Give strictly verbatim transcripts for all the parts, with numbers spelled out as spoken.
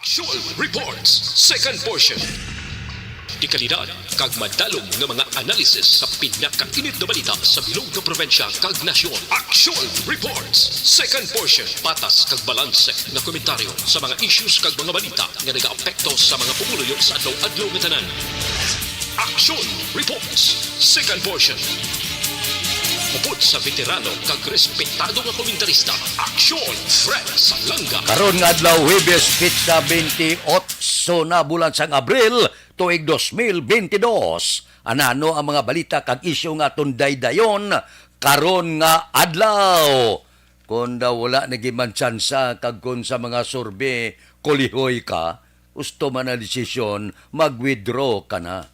Aksyon Reports, second portion. Dekalidad kag madalom nga mga analysis sa pinakainit nga balita sa bilog nga probinsya kag nasyon. Aksyon Reports, second portion. Patas kag balanse nga komentaryo sa mga issues kag mga balita nga nagaapekto sa mga pumuluyo sa adlaw-adlaw nga tanan. Aksyon Reports, second portion. Upod sa veterano kag respetado nga komentarista, Aksyon Fred Salanga. Karon nga adlaw, Huwebes, petsa twenty-eight na bulan sang Abril, tuig dos mil bentidós. Anano ang mga balita kag isyu nga aton daydayon karon nga adlaw? Kon daw wala na gid man tsansa kag kon sa mga survey kulihoy ka, husto man ang desisyon, mag-withdraw ka na.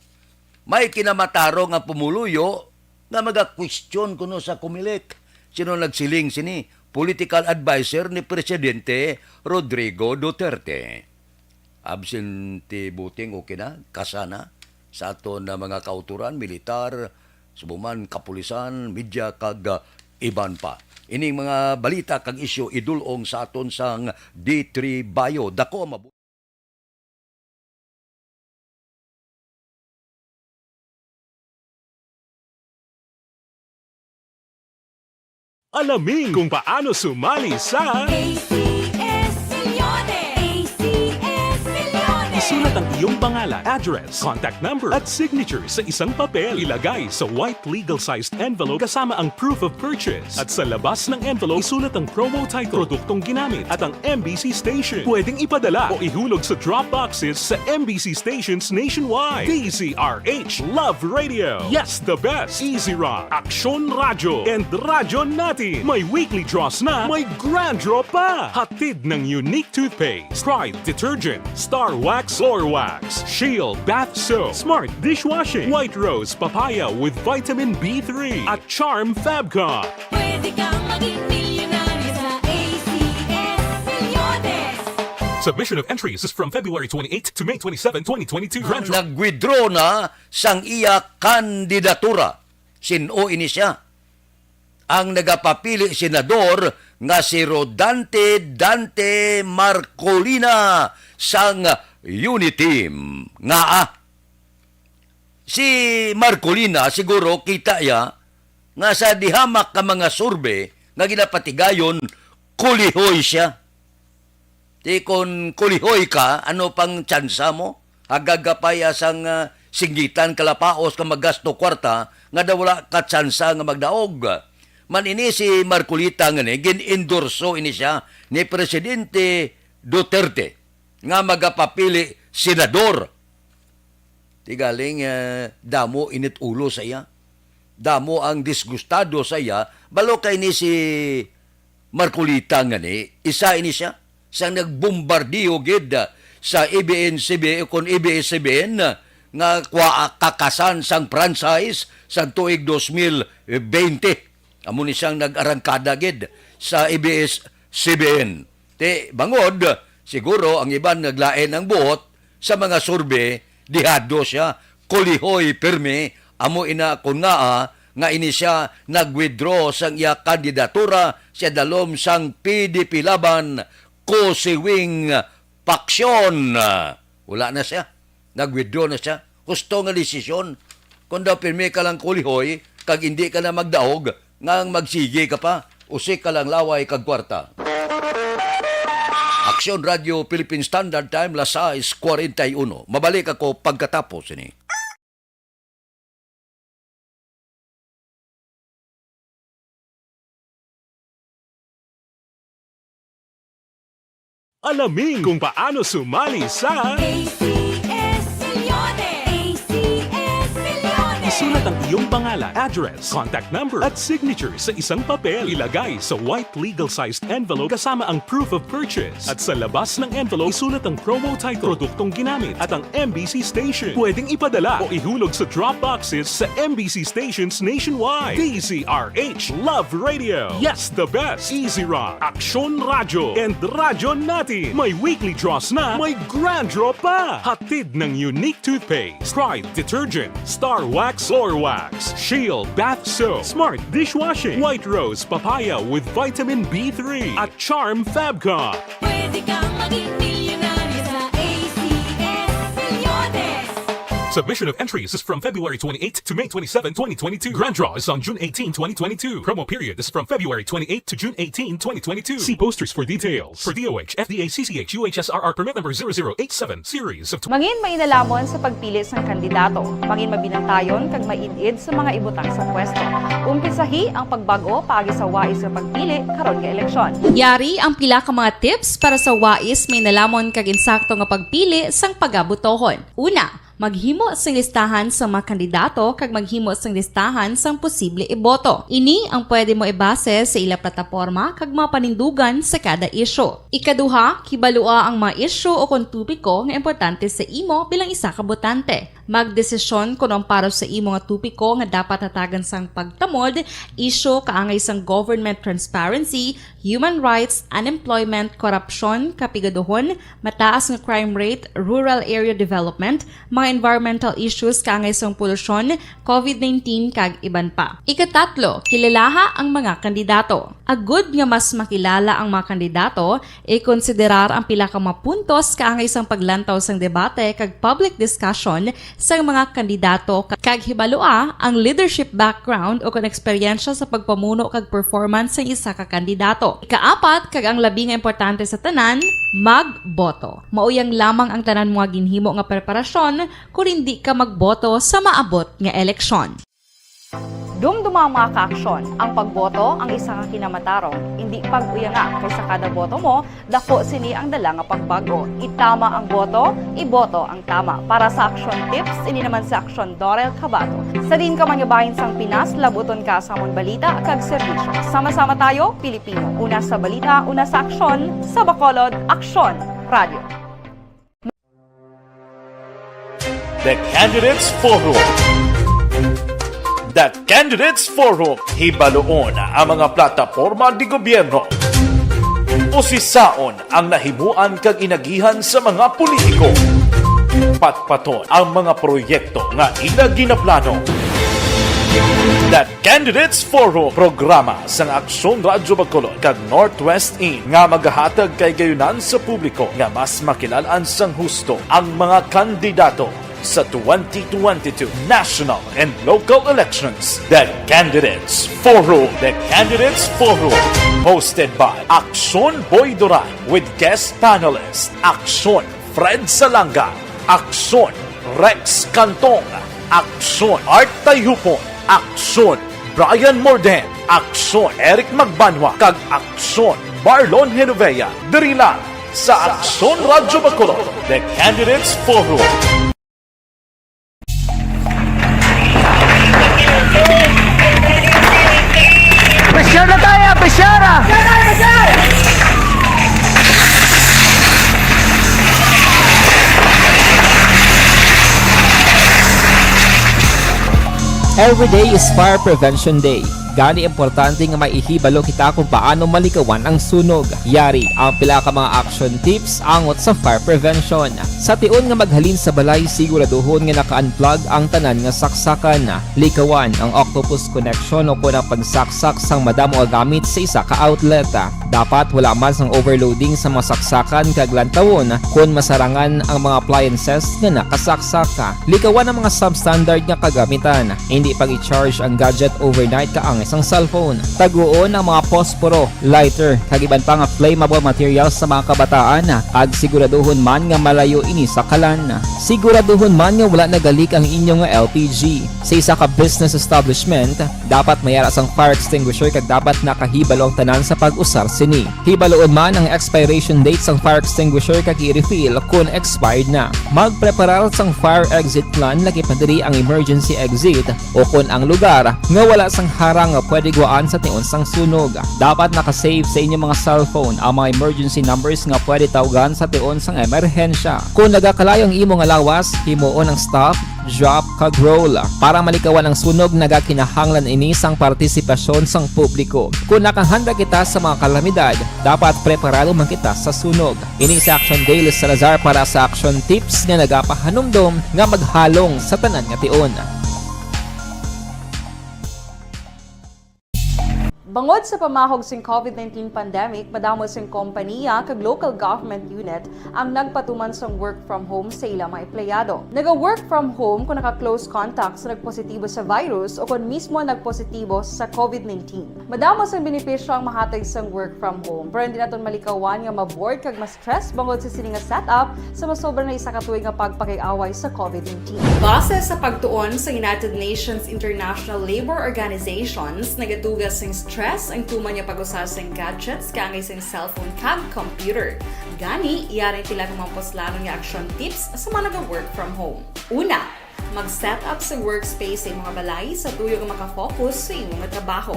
May kinamatarong ang pumuluyo nga maga-question kuno sa Comelec. Sino nagsiling sini? Political adviser ni Presidente Rodrigo Duterte. Absentee voting, okay na, kasa na sa aton na mga kauturan, militar, subo man, kapulisan, media, kag, ah, iban pa. Ining mga balita kag isyu idul-ong sa aton sang D three Bio. Dako ang mabu- Alamin kung paano sumali sa A C S Milyones! A C S Milyones! Isulat ang iyong pangalan, address, contact number, at signature sa isang papel. Ilagay sa white legal-sized envelope kasama ang proof of purchase. At sa labas ng envelope, isulat ang promo title, produktong ginamit, at ang M B C station. Pwedeng ipadala o ihulog sa drop boxes sa M B C stations nationwide. D Z R H Love Radio. Yes, the best. Easy Rock, Aksyon Radyo, and Radyo Natin. May weekly draws na, may grand draw pa. Hatid ng Unique Toothpaste, Pride Detergent, Star Wax Floor Wax, Shield Bath Soap, Smart Dishwashing, White Rose Papaya with Vitamin B three, at Charm Fabcon. Pwede kang maging milyonaryo sa A C S Milyones. Submission of entries is from February twenty-eight to May twenty-seven, twenty twenty-two. Grand Draw. Nag-withdraw na sang iya kandidatura. Sin-o ini sia? Ang nagapapili senador nga si Rodante Dante Marcolina sang Uniteam. Ngaa? Si Marcolina, siguro kita iya nga sa dihamak ka mga survey nga ginapatigayon, kulihoy sia. Ti kon kulihoy ka, ano pang tsansa mo? Hagagapaya sang, ah, singgitan, kalapaos ka maggasto kwarta nga daw wala ka tsansa nga magdaog. Man ini si Marcolita nga ni, gin-endorso ini sia ni Presidente Duterte nga magapapili senador. Ti galing, eh, damo init ulo sa iya. Damo ang disgustado sa iya. Balo kay ni si Marcolita nga ni, isa ini sia sa nagbombardiyo gid sa A B S C B N, kon A B S C B N, nga kwa-, kakasan sang franchise sa tuig dos mil bente. Amo ni siyang nag-arangkada gid sa A B S C B N. Ti, bangod, siguro ang iban naglain ang buot sa mga survey, dihado sia, kulihoy pirmi, amo ina kon ngaa nga ini sia nag-withdraw sang iya kandidatura sa dalom sang P D P Laban, Kusiwing Paksyon. Wala na sia. Nag-withdraw na sia. Husto nga desisyon. Kon daw pirmi ka lang kulihoy, kag indi ka na magdaog, nga ang magsigi ka pa, usik ka lang laway kag kwarta. Aksyon Radyo Philippine Standard Time, las sais cuarenta y uno. Mabalik ako pagkatapos ini. Alamin kung paano sumali sa A C S Milyones! A C S Milyones! Isulat ang iyong pangalan, address, contact number, at signature sa isang papel. Ilagay sa white legal-sized envelope kasama ang proof of purchase. At sa labas ng envelope, isulat ang promo title, produktong ginamit, at ang M B C station. Pwedeng ipadala o ihulog sa drop boxes sa M B C stations nationwide. D Z R H Love Radio. Yes, the best. Easy Rock, Aksyon Radyo, and Radyo Natin. May weekly draws na, may grand draw pa. Hatid ng Unique Toothpaste, Pride Detergent, Star Wax Floor Wax, Shield Bath Soap, Smart Dishwashing, White Rose Papaya with Vitamin B three, at Charm Fabcon. Pwede kang maging milyonaryo sa Submission of entries is from February twenty-eighth to May twenty-seven, twenty twenty-two. Grand draw is on June eighteen, twenty twenty-two. Promo period is from February twenty-eighth to June eighteen, twenty twenty-two. See posters for details. For D O H, F D A, C C H, U H S R R permit number zero zero eight seven, series of Mangin mainalamon sa pagpili sang kandidato. Mangin mabinantayon kag maid-id sa mga ibutang sa pwesto. Umpisahi ang pagbag-o paagi sa wais nga pagpili karon nga eleksyon. Yari ang pila ka mga tips para sa wais mainalamon kag insakto nga pagpili sang pagabotohon. Una, maghimo sing listahan sa mga kandidato kag maghimo sing listahan sang posible iboto. Ini ang pwede mo ibase sa ila plataporma kag mga panindugan sa kada isyu. Ikaduha, kibalua ang mga isyu o kon topiko nga importante sa imo bilang isa ka botante. Magdesisyon kon ang para sa imo nga topiko nga dapat hatagan sang pagtamod, isyu kaangay sang government transparency, human rights, unemployment, korupsyon, kapigaduhon, mataas nga crime rate, rural area development, mga environmental issues kaangay sang polusyon, covid nineteen, kag iban pa. Ikatatlo, kilalaha ang mga kandidato. Agud nga mas makilala ang mga kandidato, ikonsiderar ang pila ka mga puntos kaangay sang paglantaw sang debate kag public discussion sang mga kandidato ka-, kag hibalua ang leadership background o kon eksperyensya sa pagpamuno kag performance sang isa ka kandidato. Ikaapat, kag ang labi nga importante sa tanan, magboto. Mauyang lamang ang tanan mo nga ginhimo nga preparasyon kon indi ka magboto sa maabot nga eleksyon. Dumduma ang mga kaaksyon. Ang pagboto ang isa ka kinamatarong. Indi pag-uyanga, kay sa kada boto mo, dako sini ang dala nga pagbag-o. Itama ang boto, iboto ang tama. Para sa Aksyon Tips, ini naman si Aksyon Dorel Cabato. Sa diin ka man nga bahin sang Pinas, labuton ka sa amon balita kag serbisyo. Sama-sama tayo, Pilipino. Una sa balita, una sa aksyon, sa Bacolod, Aksyon Radio. The Candidates Forum. The Candidates Forum, hibaluon ang mga plataporma di gobyerno. Usisaon ang nahimuan kag inagihan sa mga politiko. Patpaton ang mga proyekto nga ila ginaplano. The Candidates Forum, programa sang Aksyon Radyo Bacolod kag Northwest In nga magahatag kay gayunan sa publiko nga mas makilalan sang husto ang mga kandidato sa twenty twenty-two national and local elections. The Candidates Forum. The Candidates Forum, hosted by Aksyon Boy Duran with guest panelist Aksyon Fred Salanga, Aksyon Rex Cantong, Aksyon Art Tayhupon, Aksyon Brian Morden, Aksyon Eric Magbanwa, kag Aksyon Marlon Genovea. Diri lang sa Aksyon Radyo Bacolod, The Candidates Forum. Pressure na tayo, pressure na! Every day is Fire Prevention Day. Gani, importante nga may ihibalo kita kung paano malikawan ang sunog. Yari ang pila ka mga action tips angot sa fire prevention. Sa tion nga maghalin sa balay, siguraduhon nga naka-unplug ang tanan nga saksakan. Likawan ang octopus connection o kon ang pagsaksak sang madamo nga gamit sa isa ka outlet. Dapat wala man sang overloading sa mga saksakan kag lantawon kon masarangan ang mga appliances nga nakasaksak. Likawan ang mga substandard nga kagamitan. Indi pag-i-charge ang gadget overnight kaangay sang cellphone. Taguon ang mga posporo, lighter, kag iban pa nga flammable materials sa mga kabataan, kag siguraduhon man nga malayo ini sa kalan. Siguraduhon man nga wala nagalik ang inyo nga L P G. Sa isa ka business establishment, dapat may ara sang fire extinguisher kag dapat nakahibalo ang tanan sa pag-usar sini. Hibaluon man ang expiration date sang fire extinguisher kag i-refill kon expired na. Magpreparar sang fire exit plan, lakip na diri ang emergency exit o kon ang lugar nga wala sang harang nga pwede guwaan sa tion sang sunog. Dapat naka-save sa inyo mga cellphone ang mga emergency numbers nga pwede tawgan sa tion sang emerhensya. Kon nagakalayo ang imo nga lawas, himuon ang stop, drop, kag roll. Para malikawan ang sunog, nagakinahanglan ini sang partisipasyon sang publiko. Kon nakahanda kita sa mga kalamidad, dapat preparado man kita sa sunog. Ini si Action Dale Salazar para sa Action Tips nga nagapahanumdom nga maghalong sa tanan nga tion. Bangod sa pamahog sing COVID nineteen pandemic, madamo sing kompaniya kag local government unit ang nagpatuman sang work from home sa ila mga empleyado. Naga-work from home kung naka-close contact sa nagpositibo sa virus o kon mismo nagpositibo sa COVID nineteen. Madamo sang benepisyo ang mahatag sang work from home, pero hindi naton malikawan nga ma-bored kag ma-stress bangod sa sini nga setup sa masobra na isa ka tuig nga pagpakig-away sa COVID nineteen. Base sa pagtuon sa United Nations International Labour Organizations, nagatuga sing stress ang tuman nga pag-usa sing gadgets kaangay sing cellphone kag computer. Gani, yari sila kung mga puslanon nga action tips sa mga naga-work from home. Una, mag-set up sa workspace sa imong balay sa tuyo nga makafocus sa imong trabaho.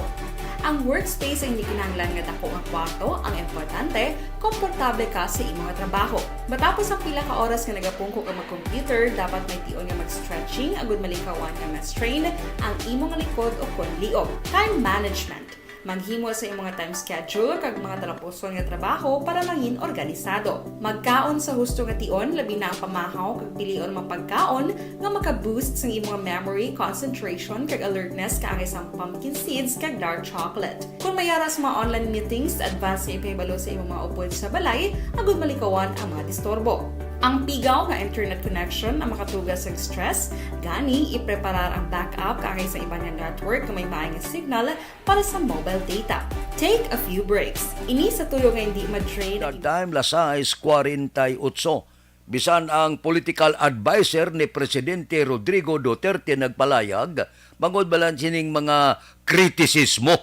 Ang workspace ay hindi kinahanglan nga dako nga kwarto, ang importante, komportable ka sa imong trabaho. Matapos ang pila ka oras nga nagapungko ka mag-computer, dapat may tion nga mag-stretching agud malikawan nga ma-strain ang imong likod o kon liog. Time management. Maghimo sa imong time schedule kag mga talapuson nga trabaho para mangin organisado. Magkaon sa husto nga tion, labi na ang pamahaw kag pilion mga pagkaon nga maka-boost sang imong memory, concentration, kag alertness kaangay sang pumpkin seeds kag dark chocolate. Kung may ara sa mga online meetings, advance nga ipahibalo sa imong mga upod sa balay agud malikawan ang mga disturbo. Ang pigaw nga internet connection ang makatuga sang stress, gani ipreparar ang backup kaangay sa iban nga network nga may maay nga signal para sa mobile data. Take a few breaks. Ini sa tuyo nga hindi ma-drain ang Time, las sais cuarenta y ocho. Bisan ang political adviser ni Presidente Rodrigo Duterte nagpalayag bangod bala sining mga kritisismo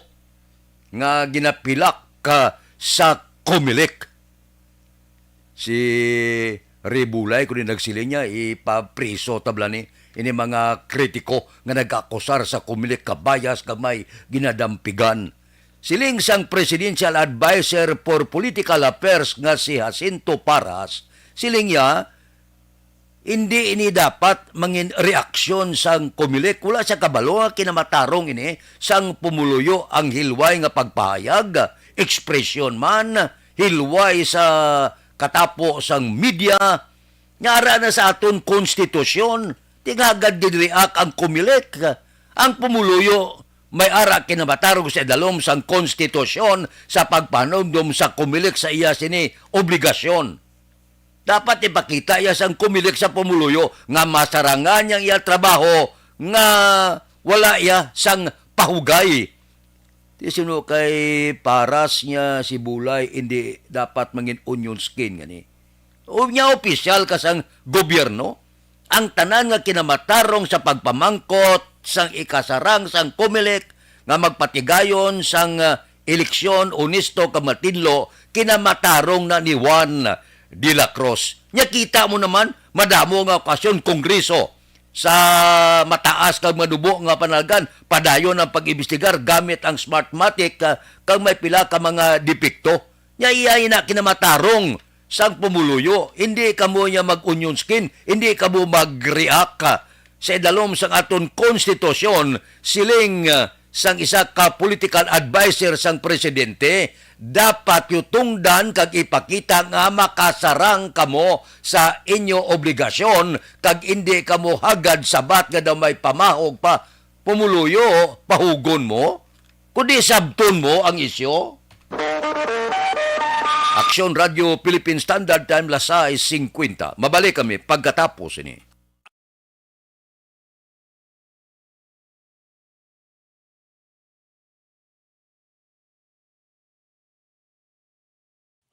nga ginapilak, ah, sa Comelec. Si Ray Bulay, kundi nagsiling niya, ipapriso ta bala ni ini mga kritiko nga nag-akusar sa Comelec ka bias kag may ginadampigan. Siling sang Presidential Adviser for Political Affairs nga si Jacinto Paras, siling niya, hindi ini dapat mangin reaksyon sang Comelec. Wala siya kabalo nga kinamatarong ini sang pumuluyo ang hilway nga pagpahayag, ekspresyon man, hilway sa katapo sang media, nga ara na sa aton konstitusyon, tingagad gid react ang Comelec. Ang pumuluyo may ara kinamatarong sa idalom sang konstitusyon sa pagpanumdom sa Comelec sa iya sini obligasyon. Dapat ipakita iya sang Comelec sa pumuluyo nga masarangan niya ang iya trabaho nga wala iya sang pahugay. Ti sino kay Paras niya si Bulay, hindi dapat mangin onion skin gani. O niya opisyal ka sang gobyerno, ang tanan nga kinamatarong sa pagpamangkot sang ikasarang sang Comelec nga magpatigayon sang, ah, eleksyon, onesto kag matinlo, kinamatarong na ni Juan de la Cruz. Nya kita mo naman, madamo nga okasyon, Kongreso, sa mataas kag manubo nga panalgan, padayon ang pag-imbestigar gamit ang Smartmatic, ah, kag may pila ka mga depekto. Nya iya ina kinamatarong sang pumuluyo. Hindi kamo niya mag-onion skin, hindi kamo mag-react, ah, sa idalom sang aton konstitusyon, siling, ah, sang isa ka political adviser sang presidente, dapat yutungdan kag ipakita nga makasarang kamo sa inyo obligasyon kag indi kamo hagad sabat nga daw may pamahog pa pumuluyo, pahugon mo, kundi sabton mo ang isyu. Aksyon Radio Philippine Standard Time, las sais cincuenta. Mabalik kami pagkatapos ini.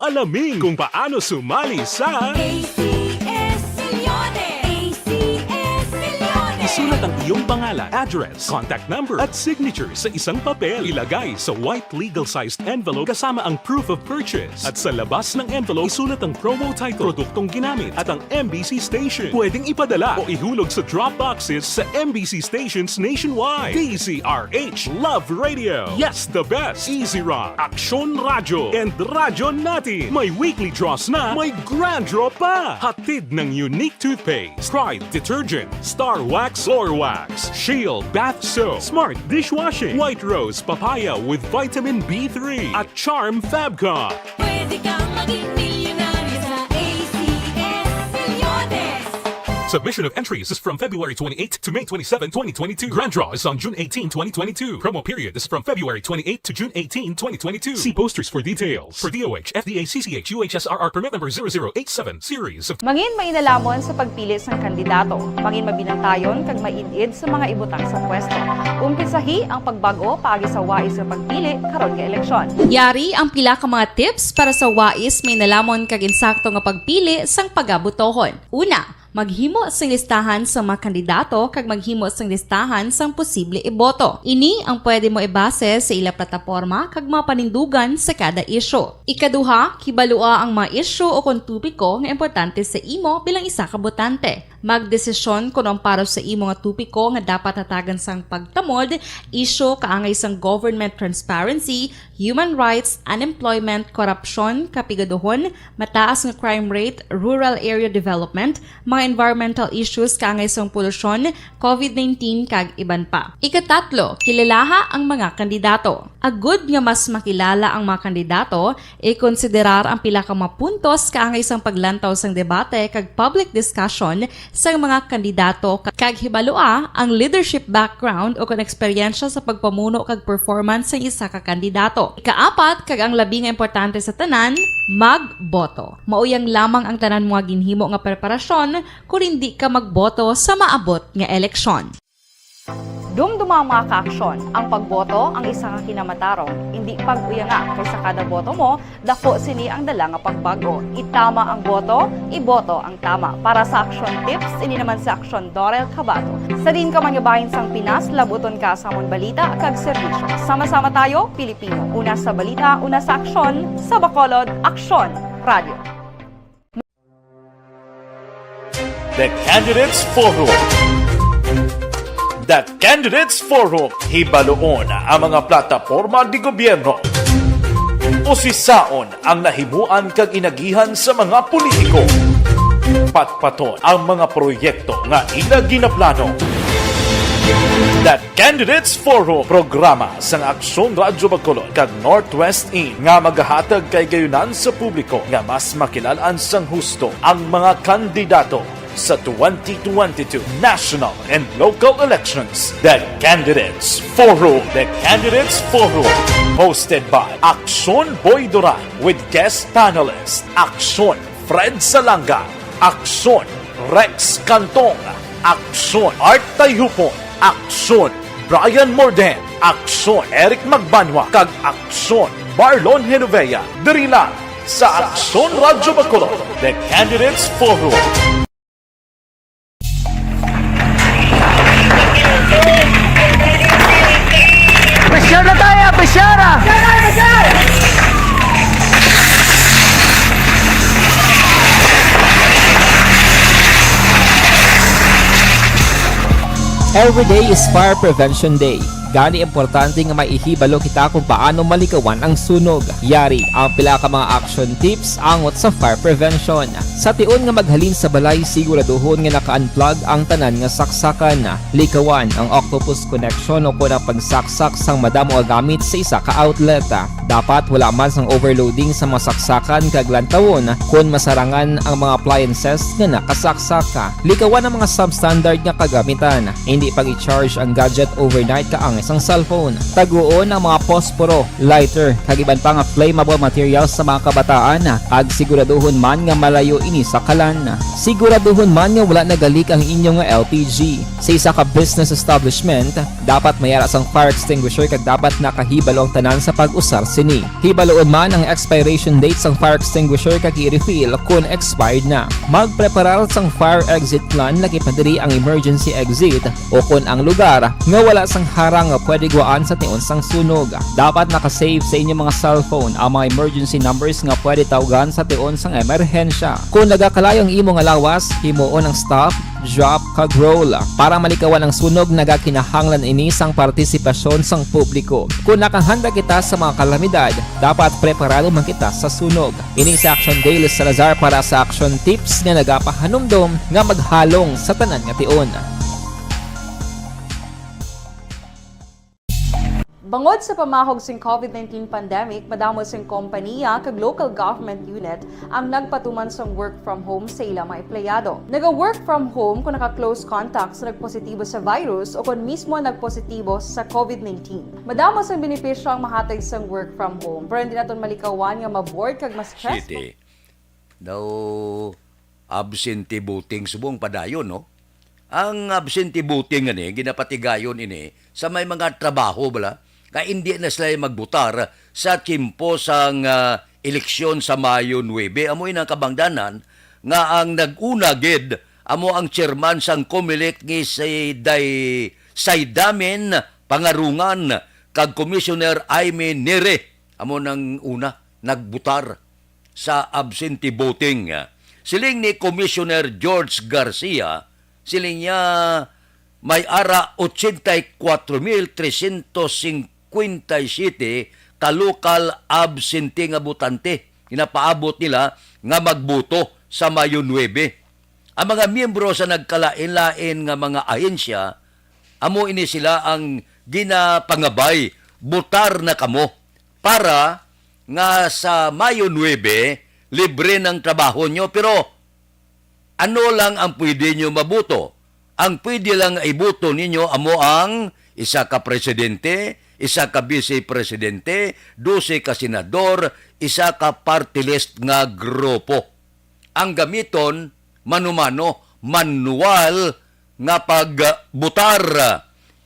Alamin kung paano sumali sa A C S Milyones! A C S Milyones! Isulat ang iyong pangalan, address, contact number, at signature sa isang papel. Ilagay sa white legal-sized envelope kasama ang proof of purchase. At sa labas ng envelope, isulat ang promo title, produktong ginamit, at ang M B C station. Pwedeng ipadala o ihulog sa drop boxes sa M B C stations nationwide. D Z R H Love Radio. Yes, the best. Easy Run, Aksyon Radyo, and Radyo Natin. May weekly draws na, may grand draw pa. Hatid ng Unique Toothpaste, Pride Detergent, Star Wax, Floor Wax, Shield Bath Soap, Smart Dishwashing, White Rose Papaya with Vitamin B three, at Charm Fabcon. Pwede kang maging milyonaryo sa A C S Milyones. Submission of entries is from February twenty-eighth to May twenty-seven, twenty twenty-two. Grand draw is on June eighteen, twenty twenty-two. Promo period is from February twenty-eighth to June eighteen, twenty twenty-two. See posters for details. For D O H, F D A, C C H, U H S R R permit number zero zero eight seven, series of Mangin mainalamon sa pagpili sang kandidato. Mangin mabinantayon kag maid-id sa mga ibutang sa pwesto. Umpisahi ang pagbag-o paagi sa wais nga pagpili karon nga eleksyon. Yari ang pila ka mga tips para sa wais mainalamon kag insakto nga pagpili sang pagabutohon. Una, maghimo sing listahan sa mga kandidato kag maghimo sing listahan sang posible iboto. Ini ang pwede mo ibase sa ila plataporma kag mga panindugan sa kada isyu. Ikaduha, kibalua ang mga isyu o kon topiko nga importante sa imo bilang isa ka botante. Magdesisyon kon ang para sa imo nga topiko nga dapat hatagan sang pagtamod, isyu kaangay sang government transparency, human rights, unemployment, korupsyon, kapigaduhon, mataas nga crime rate, rural area development, mga environmental issues kaangay sang polusyon, covid nineteen, kag iban pa. Ikatatlo, kilalaha ang mga kandidato. Agud nga mas makilala ang mga kandidato, ikonsiderar ang pila ka mga puntos kaangay sang paglantaw sang debate kag public discussion sang mga kandidato, kag hibalua ang leadership background o kon eksperyensya sa pagpamuno kag performance sang isa ka kandidato. Ikaapat, kag ang labi nga importante sa tanan, magboto. Mauyang lamang ang tanan mo nga ginhimo nga preparasyon kon indi ka magboto sa maabot nga eleksyon. Dumduma ang mga kaaksyon. Ang pagboto ang isa ka kinamatarong. Indi pag-uyanga, kay sa kada boto mo, daku sini ang dala nga pagbag-o. Itama ang boto, iboto ang tama. Para sa Aksyon Tips, ini naman si Aksyon Dorel Cabato. Sa diin ka man nga bahin sang Pinas, labuton ka sa amon balita kag serbisyo. Sama-sama tayo, Pilipino. Una sa balita, una sa aksyon, sa Bacolod, Aksyon Radio. The Candidates Forum. The Candidates Forum. Hibaluon ang mga plataporma de gobyerno. Usisaon ang nahimuan kag inagihan sa mga politiko. Patpaton ang mga proyekto nga ila ginaplano. The Candidates Forum, programa sang Aksyon Radyo Bacolod kag Northwest In nga magahatag kay gayunan sa publiko nga mas makilal-an sang husto ang mga kandidato sa twenty twenty-two national and local elections. The Candidates Forum. The Candidates Forum, hosted by Aksyon Boy Duran with guest panelist Aksyon Fred Salanga, Aksyon Rex Cantong, Aksyon Art Tayhupon, Aksyon Brian Morden, Aksyon Eric Magbanwa, kag Aksyon Marlon Genovea. Diri lang sa Aksyon Radyo Bacolod, The Candidates Forum. Presyara tayo, presyara! Every day is Fire Prevention Day. Gani, importante nga may ihibalo kita kung paano malikawan ang sunog. Yari ang pila ka mga action tips angot sa fire prevention. Sa tion nga maghalin sa balay, siguraduhon nga naka-unplug ang tanan nga saksakan. Likawan ang octopus connection o kon ang pagsaksak sang madamo nga gamit sa isa ka outlet. Dapat wala man sang overloading sa mga saksakan kag lantawon kon masarangan ang mga appliances nga nakasaksak. Likawan ang mga substandard nga kagamitan. Indi pag-i-charge ang gadget overnight kaangay sang cellphone. Taguon ang mga posporo, lighter, kag iban pa nga flammable materials sa mga kabataan, kag siguraduhon man nga malayo ini sa kalan. Siguraduhon man nga wala nagalik ang inyo nga L P G. Sa isa ka business establishment, dapat may ara sang fire extinguisher kag dapat nakahibalo ang tanan sa pag-usar sini. Hibaluon man ang expiration date sang fire extinguisher kag i-refill kon expired na. Magpreparar sang fire exit plan, lakip na diri ang emergency exit o kon ang lugar nga wala sang harang nga pwede guwaan sa tion sang sunog. Dapat naka-save sa inyo mga cellphone ang mga emergency numbers nga pwede tawgan sa tion sang emerhensya. Kon nagakalayo ang imo nga lawas, himuon ang stop, drop, kag roll. Para malikawan ang sunog, nagakinahanglan ini sang partisipasyon sang publiko. Kon nakahanda kita sa mga kalamidad, dapat preparado man kita sa sunog. Ini si Action Dale Salazar para sa Action Tips nga nagapahanumdom nga maghalong sa tanan nga tion. Bangod sa pamahog sing COVID nineteen pandemic, madamo sing kompaniya kag local government unit ang nagpatuman sang work from home sa ila mga empleyado. Naga-work from home kung naka-close contact sa nagpositibo sa virus o kon mismo nagpositibo sa COVID nineteen. Madamo sang benepisyo ang mahatag sang work from home, pero hindi naton malikawan nga ma-bored kag ma-stress. Siyete. Daw absentee voting subong padayon, no? Ang absentee voting ani, ginapatigayon ini sa may mga trabaho bala, nga indi na sila magbutar sa tiyempo sang, ah, eleksyon sa Mayo nuebe. Amo ini ang kabangdanan nga ang nag-una gid amo ang chairman sang Comelec nga si Day Saydamin Pangarungan kag Commissioner Aimee Nere. Amo nang una nagbutar sa absentee voting. Siling ni Commissioner George Garcia, siling niya may ara ochenta y cuatro mil trescientos cincuenta y siete ka local absentee nga botante ginapaabot nila nga magboto sa Mayo nuebe. Ang mga miyembro sa nagkalain-lain nga mga ahensya, amo ini sila ang ginapangabay, "Botar na kamo para nga sa Mayo nuebe, libre ng trabaho nyo." Pero ano lang ang pwede nyo maboto? Ang pwede lang nga iboto ninyo amo ang isa ka presidente, isa ka vice presidente, dose ka senador, isa ka party list nga grupo. Ang gamiton, mano-mano, manual nga pagbutar.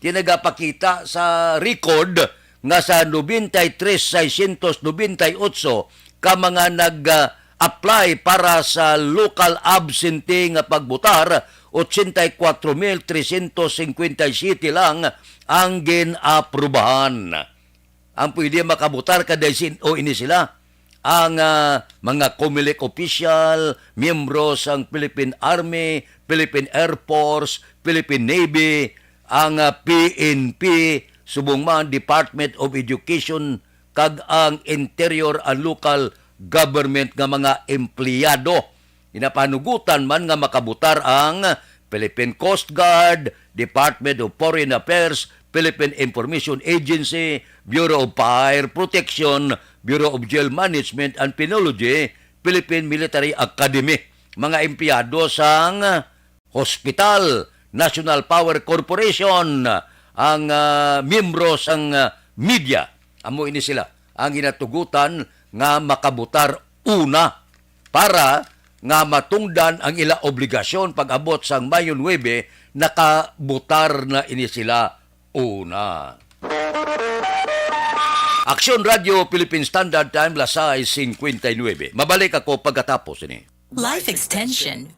Tinagapakita sa record nga sa noventa y tres, seiscientos noventa y ocho ka mga nag-apply para sa local absentee nga pagbutar, ochenta y cuatro mil trescientos cincuenta y siete lang ang gin-aprubahan. Ang pwede makabutar kada sin-, o ini sila, ang, ah, mga Comelec official, miyembro sang Philippine Army, Philippine Air Force, Philippine Navy, ang, ah, P N P, subong man Department of Education, kag ang Interior and Local Government nga mga empleyado. Ginapanugutan man nga makabutar ang Philippine Coast Guard, Department of Foreign Affairs, Philippine Information Agency, Bureau of Fire Protection, Bureau of Jail Management and Penology, Philippine Military Academy. Mga empleyado sang hospital, National Power Corporation, ang, ah, miyembro sang, ah, media. Amo ini sila ang ginatugutan nga makabutar una para nga matungdan ang ila obligasyon pag-abot sang Mayo nuebe, nakabutar na ini sila una. Aksyon Radio Philippine Standard Time, las sais cincuenta y nueve. Mabalik ako pagkatapos ini. Life Extension.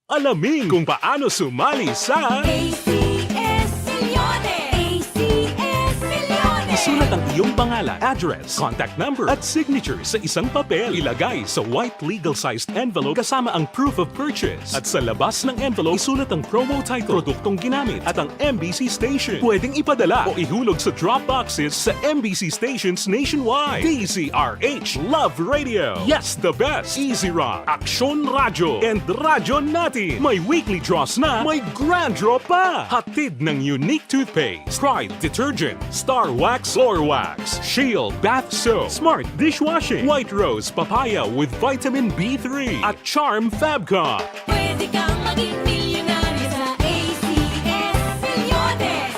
Alamin kung paano sumali sa A C S Milyones! A C S Milyones! Isulat ang iyong pangalan, address, contact number, at signature sa isang papel. Ilagay sa white legal-sized envelope kasama ang proof of purchase. At sa labas ng envelope, isulat ang promo title, produktong ginamit, at ang M B C station. Pwedeng ipadala o ihulog sa drop boxes sa M B C stations nationwide. D Z R H, Love Radio. Yes, the best. Easy Rock, Aksyon Radyo, and Radyo Natin. May weekly draws na, may grand draw pa. Hatid ng Unique Toothpaste, Pride Detergent, Star Wax Floor Wax, Shield Bath Soap, Smart Dishwashing, White Rose Papaya with Vitamin B three, at Charm Fab Cup. Pwede kang maging milyonaryo sa A C S Milyones.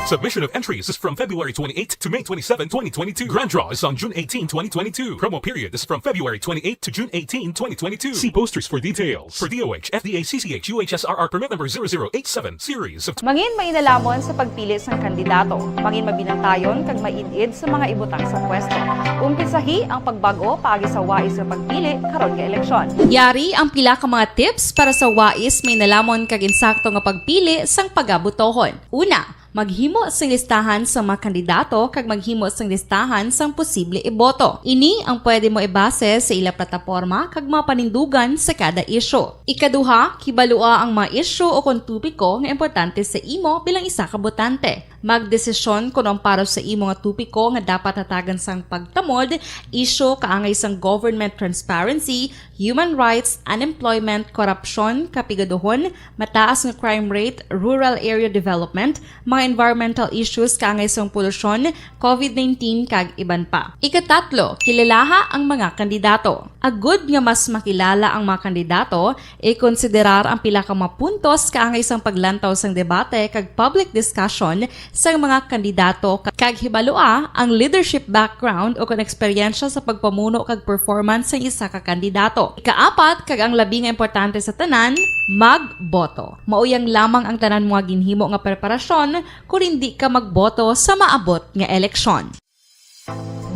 Submission of entries is from February twenty-eighth to May twenty-seven, twenty twenty-two. Grand draw is on June eighteen, twenty twenty-two. Promo period is from February twenty-eighth to June eighteen, twenty twenty-two. See posters for details. For D O H, F D A, C C H, U H S R R permit number zero zero eight seven, series of Mangin mainalhamon sa pagpili sang kandidato. Mangin mabinantayon kag maid-id sa mga ibutang sa pwesto. Umpisahi ang pagbag-o paagi sa wais nga pagpili karon nga eleksyon. Yari ang pila ka mga tips para sa wais, mainalhamon kag insakto nga pagpili sang pagabotohon. Una, Maghimo sing listahan sa mga kandidato kag maghimo sing listahan sang posible iboto. Ini ang pwede mo ibase sa ila plataporma kag mga panindugan sa kada isyu. Ikaduha, kibalua ang mga isyu o kon topiko nga importante sa imo bilang isa ka botante. Magdesisyon kon ang para sa imo nga topiko nga dapat hatagan sang pagtamod, isyu kaangay sang government transparency, human rights, unemployment, korupsyon, kapigaduhon, mataas nga crime rate, rural area development, mga environmental issues kaangay sang polusyon, covid nineteen, kag iban pa. Ikatatlo, kilalaha ang mga kandidato. Agud nga mas makilala ang mga kandidato, ikonsiderar ang pila ka mga puntos kaangay sang paglantaw sang debate kag public discussion sang mga kandidato ka-, kag hibalua ang leadership background o kon eksperyensya sa pagpamuno kag performance sang isa ka kandidato. Ikaapat, kag ang labi nga importante sa tanan, magboto. Mao yang lamang ang tanan mo nga ginhimo nga preparasyon kon hindi ka magboto sa maabot nga eleksyon.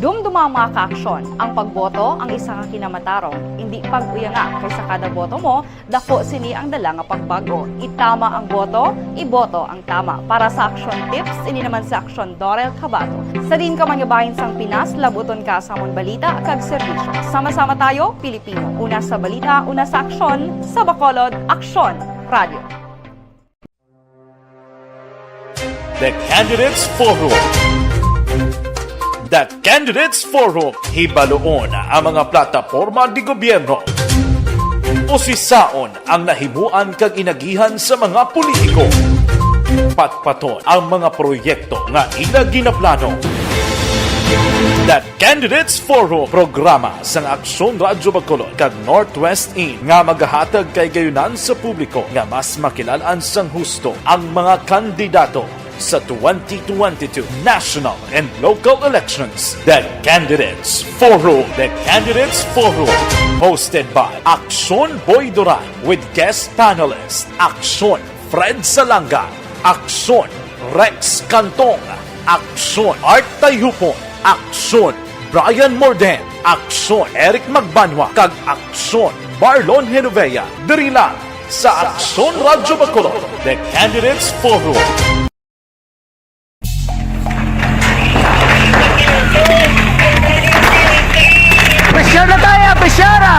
Dumduma ang mga kaaksyon. Ang pagboto ang isa ka kinamatarong. Indi pag-uyanga, kay sa kada boto mo, dako sini ang dala nga pagbag-o. Itama ang boto, iboto ang tama. Para sa Aksyon Tips, ini naman si Aksyon Dorel Cabato. Sa diin ka man nga bahin sang Pinas, labuton ka sa amon balita kag serbisyo. Sama-sama tayo, Pilipino. Una sa balita, una sa aksyon, sa Bacolod, Aksyon Radio. The Candidates Forum. The Candidates Forum, hibaluon ang mga plataporma di gobyerno. Usisaon ang nahimuan kag inagihan sa mga politiko. Patpaton ang mga proyekto nga ila ginaplano. The Candidates Forum, programa sang Aksyon Radyo Bacolod kag Northwest In nga magahatag kay gayunan sa publiko nga mas makilal-an sang husto ang mga kandidato sa twenty twenty-two national and local elections. The Candidates Forum. The Candidates Forum, hosted by Aksyon Boy Duran with guest panelist Aksyon Fred Salanga, Aksyon Rex Cantong, Aksyon Art Tayhupon, Aksyon Brian Morden, Aksyon Eric Magbanwa, kag Aksyon Marlon Genovea. Diri lang sa Aksyon Radyo Bacolod, The Candidates Forum. Presyara tayo, presyara!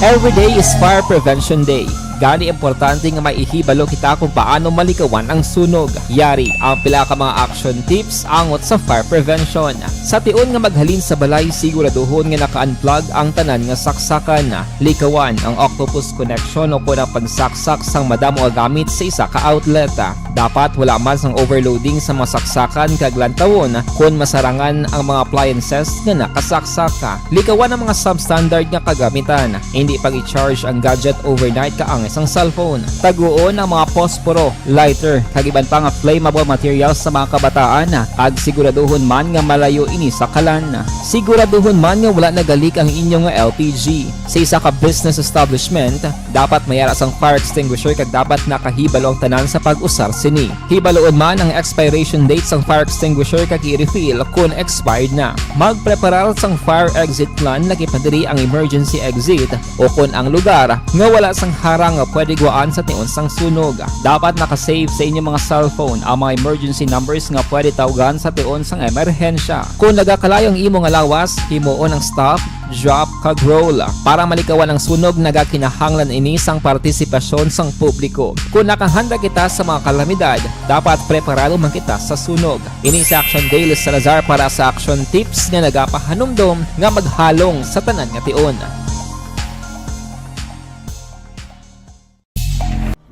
Every day is Fire Prevention Day. Gani, importante nga may ihibalo kita kung paano malikawan ang sunog. Yari ang pila ka mga action tips angot sa fire prevention. Sa tion nga maghalin sa balay, siguraduhon nga naka-unplug ang tanan nga saksakan. Likawan ang octopus connection o kon ang pagsaksak sang madamo nga gamit sa isa ka outlet. Dapat wala man sang overloading sa mga saksakan kag lantawon kon masarangan ang mga appliances nga nakasaksak. Likawan ang mga substandard nga kagamitan. Hindi pag-i-charge ang gadget overnight kaangay sang cellphone. Taguon ang mga posporo, lighter, kag iban pa nga flammable materials sa mga kabataan, kag siguraduhon man nga malayo ini sa kalan. Siguraduhon man nga wala nagalik ang inyo nga L P G. Sa isa ka business establishment, dapat may ara sang fire extinguisher kag dapat nakahibalo ang tanan sa pag-usar sini. Hibaluon man ang expiration date sang fire extinguisher kag i-refill kon expired na. Magpreparar sang fire exit plan, laki pa diri ang emergency exit o kon ang lugar nga wala sang harang nga pwede gwaan sa tion sang sunog. Dapat naka-save sa inyo mga cellphone ang mga emergency numbers nga pwede tawgan sa tion sang emerhensya. Kon nagakalayo ang imo nga lawas, himuon ang stop, drop, kag roll. Para malikawan ang sunog, nagakinahanglan ini sang partisipasyon sang publiko. Kon nakahanda kita sa mga kalamidad, dapat preparado man kita sa sunog. Ini si Action Dale Salazar para sa Action Tips nga nagapahanumdom nga maghalong sa tanan nga tion.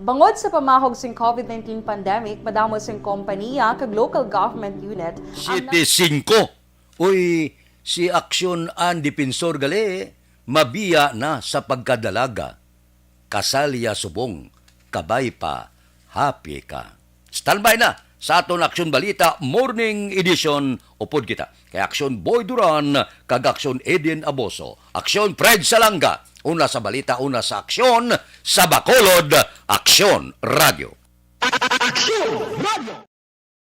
Bangod sa pamahog sing covid nineteen pandemic, madamo sing kompaniya kag local government unit ang Siyete singko. Uy, si Aksyon an Depensor gali, mabiya na sa pagkadalaga. Kasalya subong, kabay pa, happy ka. Standby na sa aton Aksyon Balita Morning Edition. Upod kita kay Aksyon Boy Duran kag Aksyon Eden Aboso, Aksyon Fred Salanga, una sa balita, una sa aksyon, sa Bacolod, Aksyon Radio.